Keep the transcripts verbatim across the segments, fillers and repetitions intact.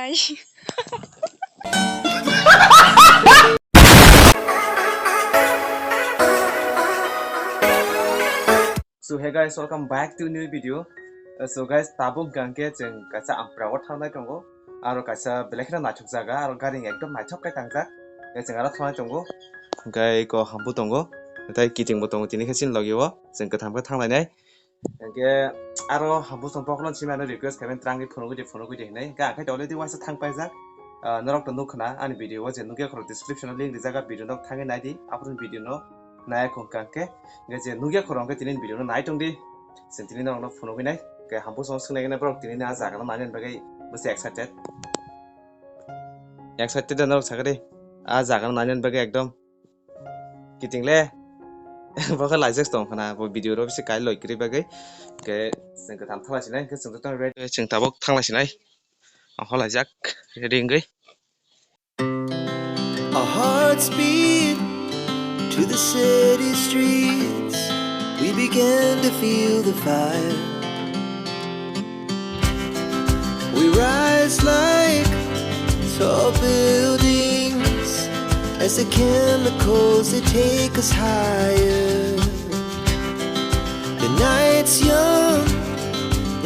So hey guys, welcome back to new video. Uh, so guys, tabuk hwnkhe chwng kaisa Ampra o thangnai tongo. Aro kaisa belai kheno naithok jaga, aro gari ekdom naithok khe tangjak. Tei chwng aro thangnai tongo. Hwnkhe eko hambu tongo. Tei kitingbo tongo, tini khe chini logi o. Chwng kwtham khe thanglainai. Hwnkhe aro hambu song bokhorok simi ano request khaimani, "Twrangwi phunugwi di, phunugwi di," hinwi. Hwnkhe ang khe already waisa thang paijak. Ah, norok to nukha na ani video o, je nukya khorok description o link rijak, a video no thangwi naidi, aphuru video no naiya khong kang khe. Hwnkhe je nukya khorok hwnkhe tini video no nai tongdi. Chwng tini norok no phunugwi nai. Hwnkhe hambu song swngnai khe borok tini a jaga no nainani bagwi bwse excited. Excited da norok sakha di. A jaga no nainani bagwi ekdom. Kiting le. Bo khe laijak tong khna, bo video ro bisi kai loi kwrwi bagwi. Hwnkhe chwng kwtham thangla sinai, hwnkhe chwng to ready, chwng tabuk thangla sinai. Oho laijak, ready wngwi. Our hearts beat to the city streets. We begin to feel the fire. We rise like tall buildings as the chemicals, they take us higher. The night's young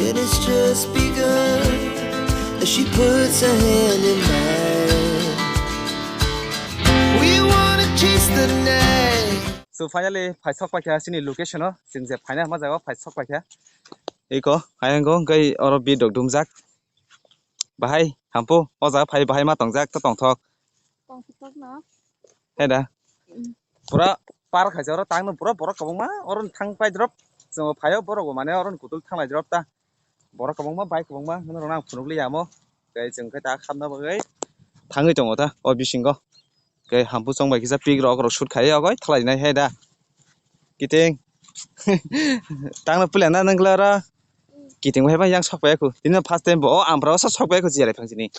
and it's just begun as she puts her hand in mine. We wanna chase the night. So finally phai sok paikha chini location o, chwng je phaina hwnma jaga o phai sok paikha. Eko, ayang go, hwnkhe oro bit rok dumjak. Bahai, hampu, o jaga phai bahai ma tongjak, to tongthok. Tongthok no. He da. Mm. Pura par khaisa oro tangno pura borok kwbangma, oro thang pai drop. Chwng phaio borok bo mane oro kutul thang lai drop ta. Borok kwbangma, bike kwbangma, hwnwi rwna ang phunuk liya amo. Tei chwng khe ta khamna bagwi thangwi tongo ta, o bisingo. Khe hampu chong bai kisa pik rok, rok shoot khai, o koi thalai nai he da. Kiting. Tangno puila na nang kla ra. Kiting bai yang sok pai aku. Tini first time bo, o Ampra o sok pai aku, jirai phang sini.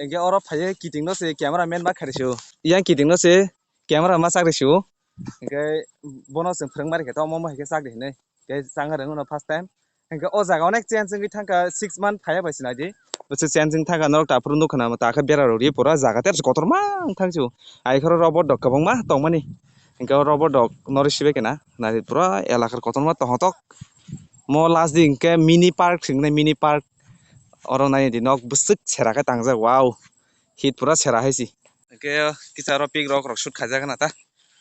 Hwnkhe oro phaiwi kiting no se camera man ma khairisi o. Yang kiting no se camera ma chak risi o. Hwnkhe bono chwng phwrwng mari khe to omo hai khe chak di hinwi. Tei chang rwng no first time. Hwnkhe o jaga onek change wngwi thangkha, six month phaiya bai sinai di. Bwswk change wng thangkha norok ta phuru nukha na ta khe bera rw ri pura jaga tei kotorma wng thang sio. Ai khoro robot dok kwbangma tongmani. Hwnkhe o robot dok norwi sibai khe na nai pura elakar kotorma tongthok. Mo last di hwnkhe mini park se wngnai, mini park. Oro nai di nok bwswk sera khe tangjak, wow. Hit pura sera hai si. Hwnkhe kisa oro pik rok, rok shoot khaijak na ta.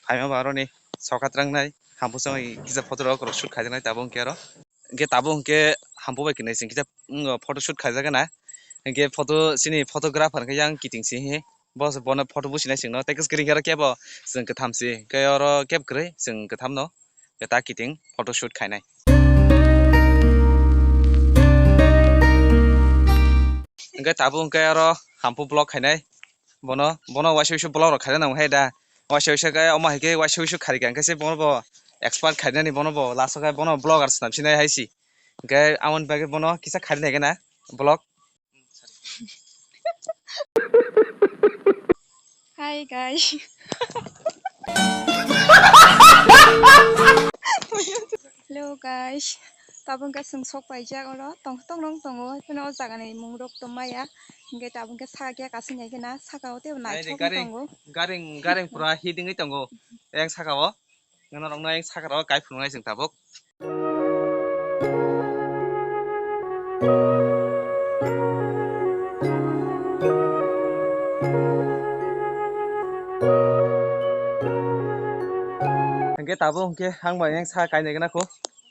Phaima ba aroni soka trangnai, hampu chwng kisa photo rok, rok shoot khaijaknai tabuk hwnkhe aro. Hwnkhe tabuk hwnkhe hampu bai kwnwi chwng kisa, mm, photo shoot khaijak na. Hwnkhe photo chini photographer hwnkhe yang kiting si hi. Bo se bono photo businai chwngno. Tei kwswk kwrwi hwnkhe aro kebo chwng kwtham si. Hwnkhe oro kebo kwrwi chwng kwtham no. Hwnkhe ta kiting photo shoot khainai. Hwnkhe tabuk hwnkhe aro hampu vlog khainai. Bono, bono waisa waisa vlog rok khaina nango hai da. Waisa waisa khe omo hai khe waisa waisa kharika hwnkhe se bono bo expert khainani bono bo last o khe bono vlogger swnam sinai hai si. Hwnkhe amoni bagwi bono kisa khaina nai khe na vlog. Hi guys. Hello guys. Tabuk khe chwng sok paijak oro tong tong rong tongo. Pheno o jaga ni mung rok tong maya. Hwnkhe tabuk khe saka khe kasing hai khe na saka o tei bo naithok wng tongo. Garing, garing pura hit wngwi tongo. Yang saka o. Norok no yang saka o kai phunuknai chwng tabuk. Hwnkhe tabuk hwnkhe ang bai yang saka kainai gana kho.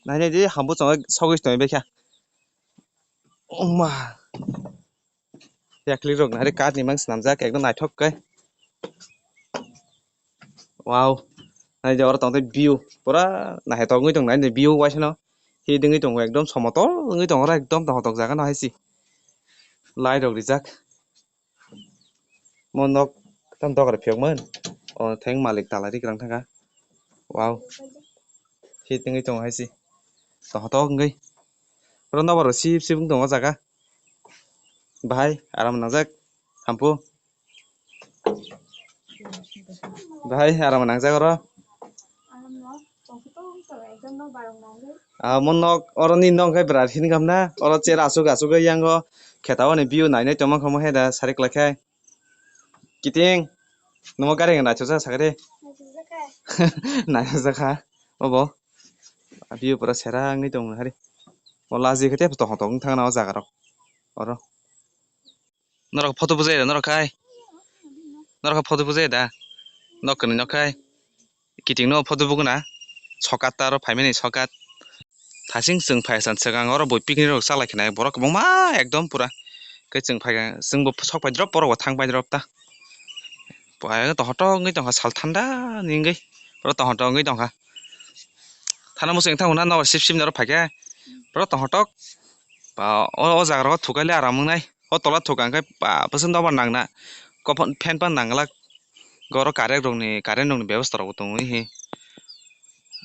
Nainai di hambu chwng sogwi tongwi baikha. Oma. Yakli rok nari kath ni mang swnamjak ekdom naithok khe. Wow. Naidi oro tong tei view pura naithok wngwi tong naidi view waisano. Hit wngwi tongo ekdom somotol wngwi tongo oro ekdom tongthok jaga no hai si. Light rok rijak. Mo nok tang dogre phiyokmani. O theng malik talari kwrang thangkha. Wow. Hit wngwi tongo hai si. Tongthok wngwi. Oro nobar rok sip sip wng tongo o jaga. Bahai aram nangjak. Hampu. Bahai, aram nangjak oro. Aram no, tongkhe tong tong, ekdom nok barong nangwi. Ah, mo nok, oro ni nok khe bwrwi hini kam na, oro chair asuk asuk yango, kheta oni view nai nai tongma kha mo he da, sari kwlai khai. Kiting, nomo gari nang naithok jak sakhe de. Naithok jak kha. Naithok jak kha, obo. View pura sera wngwi tong hari. O laji khe tei tong tong wng thang na o jaga rok. Oro. Norok photo bujai da, norok khai. Norok photo bujai da. Nok kwnwi nok khai. Kiting no photo buguna. Sokat ta aro phaimani sokat. Thasing chwng phai san swkang oro bui picnic rok chalai khnai borok kwbangma ekdom pura. Khe chwng phai chwngbo sok pai drop borok bo thang pai drop ta. Pwai tongtho wngwi tongkha sal thanda ni wngwi. Borok tongtho wngwi tongkha. Thana muchung thangmano nokbar sip sip norok phaikhe. Borok tongtho. Ba o, o jaga rok thukaile aram wngnai. O tola thukang khe ba bwswk nokbar nangna. Kophon fan pan nanglak. Goro current rokni, current rokni bebosta rokbo tongwi hi.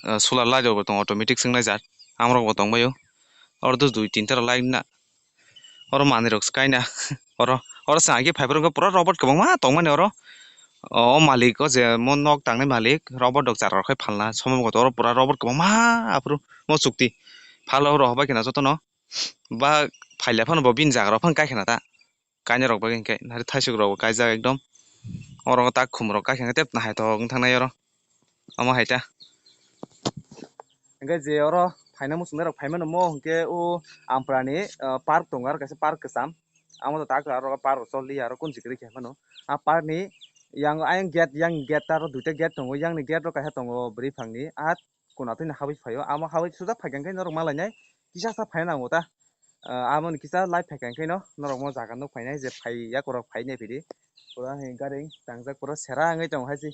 Ah, solar light rokbo tongo, automatic swnglaijak. Amrokbo tongbaio. Oro do dui tinta rok light na. Oro manwi rok se kaina. Oro, oro chwng agee phaiphuru wngkha pura robot kwbangma tongmani oro. O malik o je mo nok tangnai malik, robot rok chara rok khai phalna. Somo oro pura robot kwbangma aphuru mo chukti. Phalo rok hobai khna jotono. Ba phaila phano bo bini jaga rok phano kaikha na ta. Kainwi rok bagwi hinkhe nari thaisuk rok bo kaijak ekdom. Oro tak khum rok kaikha khe tep naithok wng thangnai oro. Omo hai ta. Hinkhe je oro phaina muchungnai rok phaimano mo hinkhe o Ampra ni, ah, park tongo aro kaisa park kwcham. Amo to tak aro park rok choli aro kunchi kwrwi khe phano. A park ni yang ayang gate, yang gate aro duita gate tongo. Yang ni gate rok kaisa tongo bwrwi phang ni. A kuna twi no habwi phaio. Amo habwi sujak phaikha khe norok ma lainai kisa sa phaina nango ta. Ah, amo ni kisa light phaikha khe no norok mo jaga nuk phainai je phai yakorok phainai phidi. Pura hai gari tangjak pura sera wngwi tongo hai se.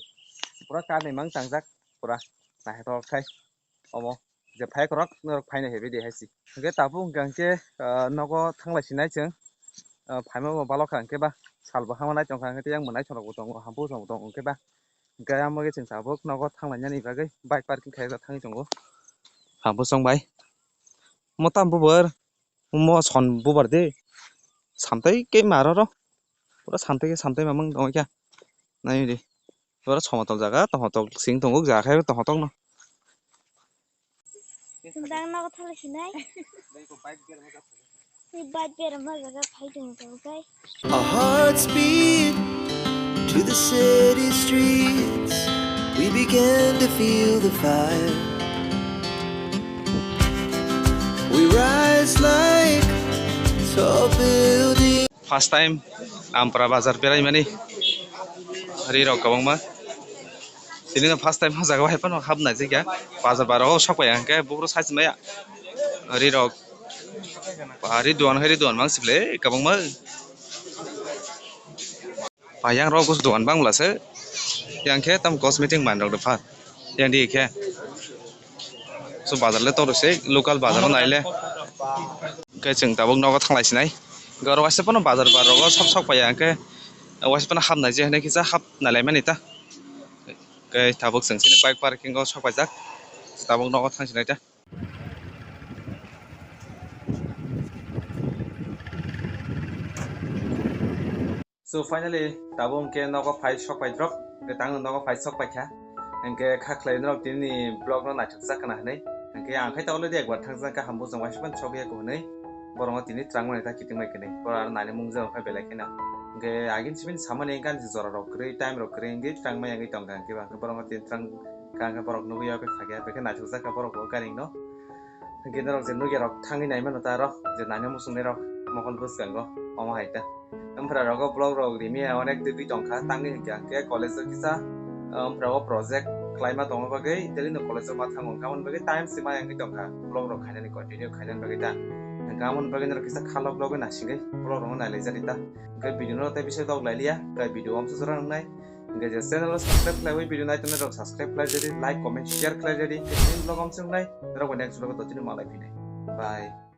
Pura karni mang tangjak pura naithotok khai omo je phaikorok norok phainai hai bidi hai se. Hwnkhe tabuk hwnkha hwnkhe, ah, nogo thanglai sinai chwng. Ah, phaima bo balok kha hwnkhe ba salbo hama nai tongkha hwnkhe tei yang bo naithok rokbo tongo hampui rokbo tongo hwnkhe ba. Hwnkhe amo khe chwng tabuk nogo thanglainani bagwi bike parking khaijak thangwi tongo. Hampui chwng bai. Mo tam bubar, mo son bubar de. Samtwi khe maro ro. Pura samtwi khe samtwi mamang tongwi kha. Nai di. Pura somotok jaga, tongthotok sing tongo, jaga khe tongthotok no. Dang nogo thala sinai. Ni bike berma jaga phai tong tong kai. Our hearts beat to the city streets. We began to feel the fire. We rise like tall buildings. First time Ampra bazar beraimani. Ri rok kwbangma. Tini no first time o jaga o hai phano hapnai jikya. Bazar bar o sok pai hwnkhe buphuru sai chumaya. Ri rok. Ba ri duan hai ri duan mang sibole kwbangma. Ba yang rok duan bang bwla se. Yang khe tam cosmetic man rok de pha. Yang di khe. So bazar le toro se local bazar o nai le. Hwnkhe chwng tabuk nogo thanglai sinai. Hwnkhe oro waisa phano bazar bar rogo sok sok paiya hwnkhe waisa phano hapnai je hinui kisa hap nailaimani ta. Hwnkhe tabuk chwng chini bike parking o sok paijak. Tabuk nogo thang sinai ta. So finally, tabuk hwnkhe nogo phai sok pai drop, hwnkhe tangno nogo phai sok paikha. Hwnkhe kha khlai norok tini vlog no naithok jak kana hinui. Hwnkhe ang khai ta already ekbar thang jak kha, hambo chwng waisa phano sok ya ko hinui. Borok no tini twrang mani ta kiting bai khe hinui. Borok aro nani mung jak kha belai kheno. Hwnkhe agin sibini samani hwnkhe ani jora rok kwrwi, time rok kwrwi hwnkhe twrang maya wngwi tong kha, hwnkhe ba hwnkhe borok no tini twrang kha, hwnkhe borok nugwi ya khe phai kha, naithok jak kha borok bo gari no. Hwnkhe norok je nugya rok thangwi nai mano ta aro je nani muchung nai rok mokol bwskango omo hai ta. Amphra rogo vlog rok rimi ya onek twi tongkha tangwi hwnkhe hwnkhe college o kisa, amphra o project khlaima tongma bagwi daily no college o ma thango hwnkha aboni bagwi time se ma wngwi tongkha vlog rok khainani continue khainani bagwi ta. Hwnkha aboni bagwi norok kisa khalok logwi naisingwi vlog rok no nailaijadi ta. Hwnkhe video no tei bisai tok lailiya, hwnkhe video amsa jora wngnai. Hwnkhe je channel o subscribe khlaiwi video naitongnai rok subscribe khlaijadi, like, comment, share khlaijadi. Hwnkhe tini vlog amsa wngnai, norok bai next vlog o totino malai phinai. Bye.